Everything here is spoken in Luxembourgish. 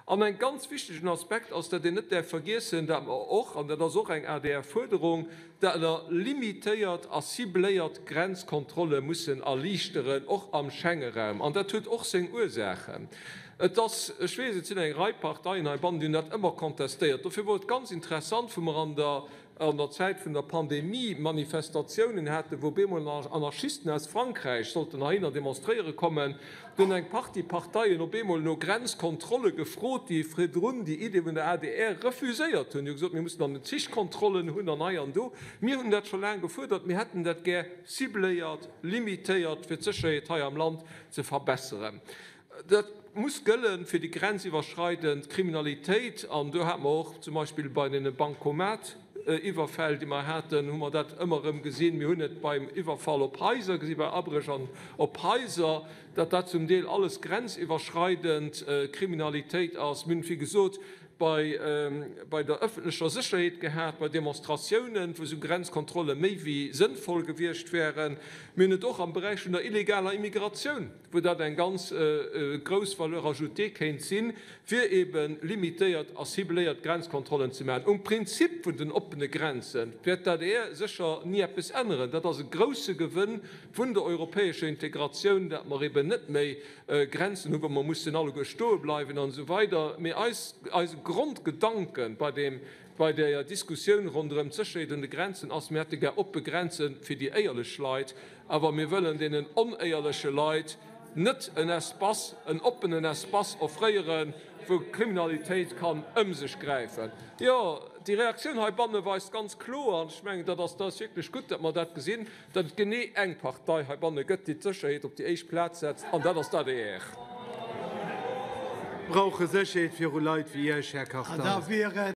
An en ganz wichtegen Aspekt ass, dat een net däerf vergiessen, dat mer och, an dat ass och eng ADR-Fuerderung, dat mer limitéiert a cibléiert Grenzkontrolle mussen erliichteren, och am Schengeraum. An dat huet och seng Ursaachen. Et ass, ech weess, et sinn eng Rei Parteien heibannen, déi hunn dat ëmmer contestéiert. Dofir wor et ganz interessant, wou mer an der an der Zäit vun der Pandemie Manifestatiounen haten, wou bemol Anarchisten aus Frankräich sollten heihinner demonstréiere kommen, do hunn eng Partie Parteien op eemol no Grenzkontrolle gefrot, déi virdrun déi Idee vun der adr refuséiert hunn. Déi hu gesot, mir mussen an den Zich Kontrollen hunn an hei an do. Mir hunn dat scho laang gefuerdert, mir hätten dat gär cibléiert, limitéiert, fir d'Sécherheet hei am Land ze verbesseren. Dat muss gëlle fir déi grenziwwerschreidend Kriminalitéit. An do hate mer och zum Beispill bei deene Bancomat-Iwwerfäll, déi mer haten, hu mer dat ëmmer erëm gesinn. Mir hunn et beim Iwwerfall op Haiser gesinn, bei Abréch an op Haiser, datt dat zum Deel alles grenziwwerschreidend Kriminalitéit ass. Mir hunn et, wéi gesot, bei der ëffentlecher Sécherheet gehat, bei Demonstratiounen, wou esou Grenzkontrolle méi wéi sënnvoll gewiescht wären. Mir hunn et och am Beräich vun der illegaler Immigratioun. wou dat eng ganz grouss Valeur ajoutée kéint sinn, fir ebe limitéiert a cibléiert Grenzkontrollen ze maachen. Um Prinzip vun den oppene Grenze wäert d'ADR sécher ni eppes änneren. Dat ass e grousse Gewënn vun der europäescher Integratioun, dat mer eben net méi Grenzen hunn, wou mer mussen alleguer stoe bleiwen an esou weider. Mee eis, eise Grondgedanke bei deem, bei der Diskussioun ronderëm d'Sécherheet un de Grenzen ass, Mir hätte gär oppe Grenze fir déi éierlech Leit, Awer mir wëllen deenen onéierleche Leit net en Espace, en oppenen Espace offréieren, wou Kriminalitéit kann ëm sech gräifen. Jo, déi Reaktioun heibanne weist ganz kloer, an ech mengen, dat ass, dat ass wierklech gutt, datt mer dat gesinn, datt et genee eng Partei heibanne gëtt, déi d'Sécherheet op déi éischt Plaz setzt, an dat ass d'ADR. Brauche Sécherheet viru Leit wéi Iech, Här Kartheiser.